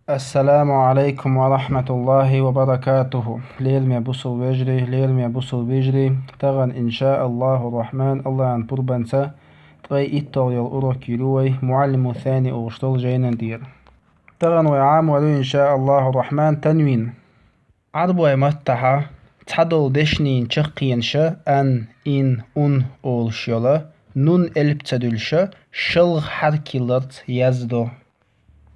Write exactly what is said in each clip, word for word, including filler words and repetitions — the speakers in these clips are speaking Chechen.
Ассаламу алейкум ва рахматуллахи ва баракатуху. Лераме бусул вежарий, лераме бусул вежарий. Таган, иншааллаху рахман, Аллахьан пурбанца ткъе итталгӀа йола урок йир вай, Муаллиму Сани олуш долу жайнан тӀера. Таган вай Ӏамор ю, иншааллаху рахман, танвин. Ӏарбой маттахьа цхьадолу дешнийн чаккхенаша ан, ин, ун олуш йола нун элп ца дуьллуша шалха хьарак хилларца яздо.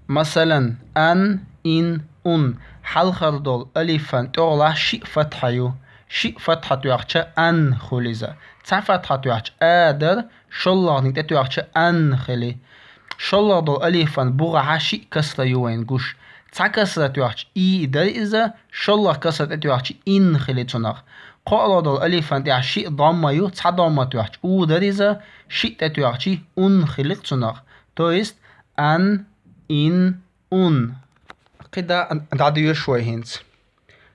Масалан, ан, ин, ун. Хьалхара долу алифан тӀехула шиъ фатхьа ю. Шиъ фатхьа тоьхча ан хуьлу иза. Цхьа фатхьа тоьхча а дара, шоллагӀниг тӀетоьхча ан хили. ШоллагӀа долу алифан бухахьа шиъ касра ю вайна гуш. Цхьа касра тоьхча и дара иза, шоллагӀа касра тӀетоьхча ин хили цунах. КхоалгӀа долу алифан тӀехь шиъ домма ю, цхьа домма тоьхча у дара иза, шиъ тӀетоьхча ун хили цунах. То есть ан, ин, ун. КхидӀа дӀадоьшу вай хӀинца.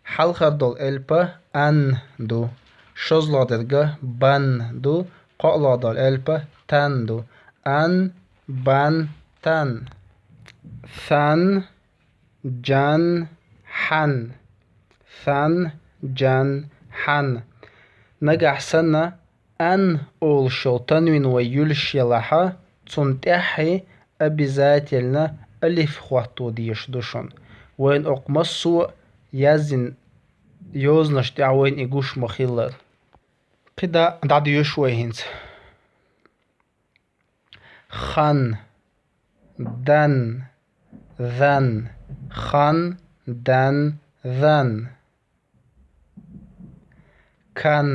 Хьалхара долу элпа ан ду, шозлагӀа дерг бан ду, кхоалгӀа долу элпа тан ду. Ан, бан, тан. Сан, жан, хьан. Сан, жан, хьан. Нагахь санна ан олуш йолу танвин вай юьллуш елахьа, цунна тӀаьххье обязательно алиф хӀотто дезаш ду шуна. Вайна окху массо а яздина йозанаш тӀехь вайна и гуш ма-хиллара. КхидӀа дӀадоьшу вай хӀинца. Хан, дан, зан. Хан, дан, зан. Кан,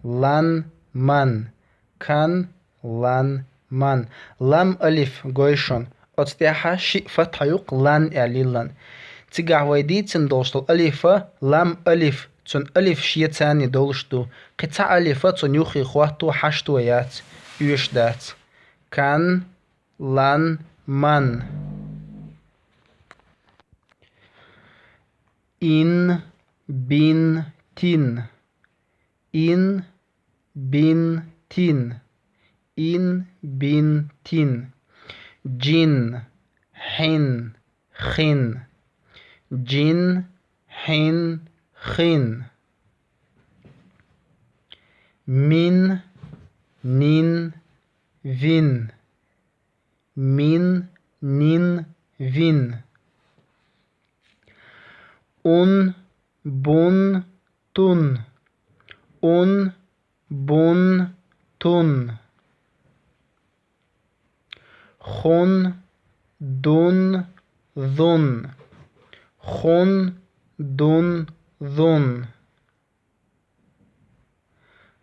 лан, ман. Кан, лан, ман. Лам алиф гой шуна. Оцу тӀехьа шиъ фатхьа ю-кх лан аьлла йиллан. Цигахь вай дийцина долуш долу алифа лам алиф, цуьнан алиф шен царний долуш ду. Кхин цхьа алифа цунна юххе хӀотто хьашто яц, оьшуш дац. Кан, лан, ман. Ин, бин, тин. Ин, бин, тин. Ин, бин, тин. Жин, хьин, хин. Жин, хьин, хин. Мин, нин, вин. Мин, нин, вин. Ун, бун, тун. Ун, бун, тун. Хун, дун, зун. Хун, дун, зун.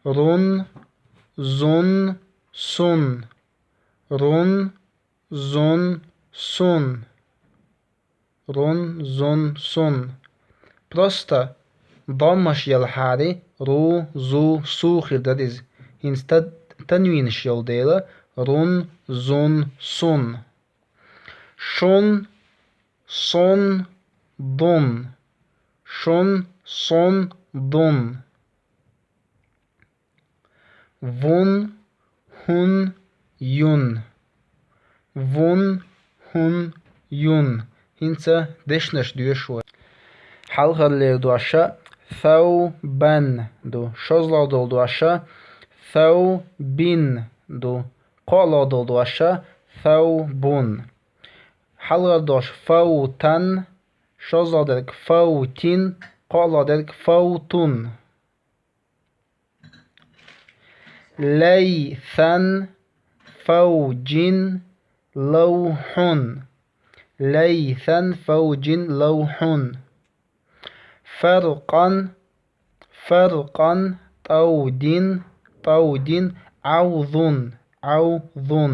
Рун, зун, сун. Рун, зун, сун. Рун, зун, сун. Просто доммаш елахьара ру, зу, су хир дара иза. ХӀинца та-, танвинаш йолу дела, рун, зун, сун. Шун, сун, дун. Шун, сун, дун. Вун, хун, юн. Вун, хун, юн. ХӀинца дешнаш доьшу вай. Хьалхара лер дош а савбан ду. ШозлагӀа долу дош а савбин ду. КхоалгӀа долу дош а савбун. Хьалхара дош фавтан, шозлагӀа дерг фавтин, кхоалгӀа дерг фавтун. Лайсан, фавжин, лавхьун. Лайсан, фавжин, лавхьун. Фаркъан, фаркъан, тӀавдин, тӀавдин, Ӏавзун, Ӏавзун.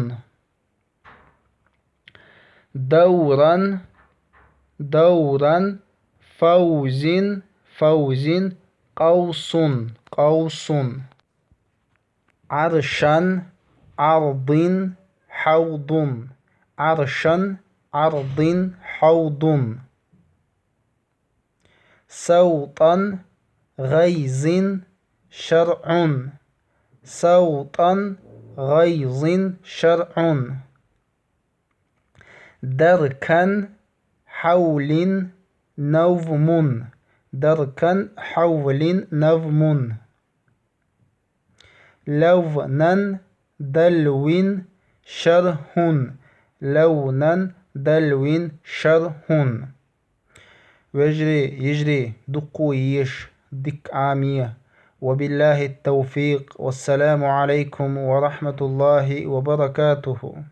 Давран, давран, фавзин, фавзин, къавсун, къавсун. Ӏаршан, Ӏардин, хьавдун. Ӏаршан, Ӏардин, хьавдун. Савтан, гъайзин, шаръун. Савтан, гъайзин, шаръун. Даркан, حول نظم. دركا حول نظم. لونا دلو شرح. لونا دلو شرح. Вежарий, йижарий, дукха еш, дика Ӏамае. وبالله التوفيق. والسلام عليكم ورحمة الله وبركاته.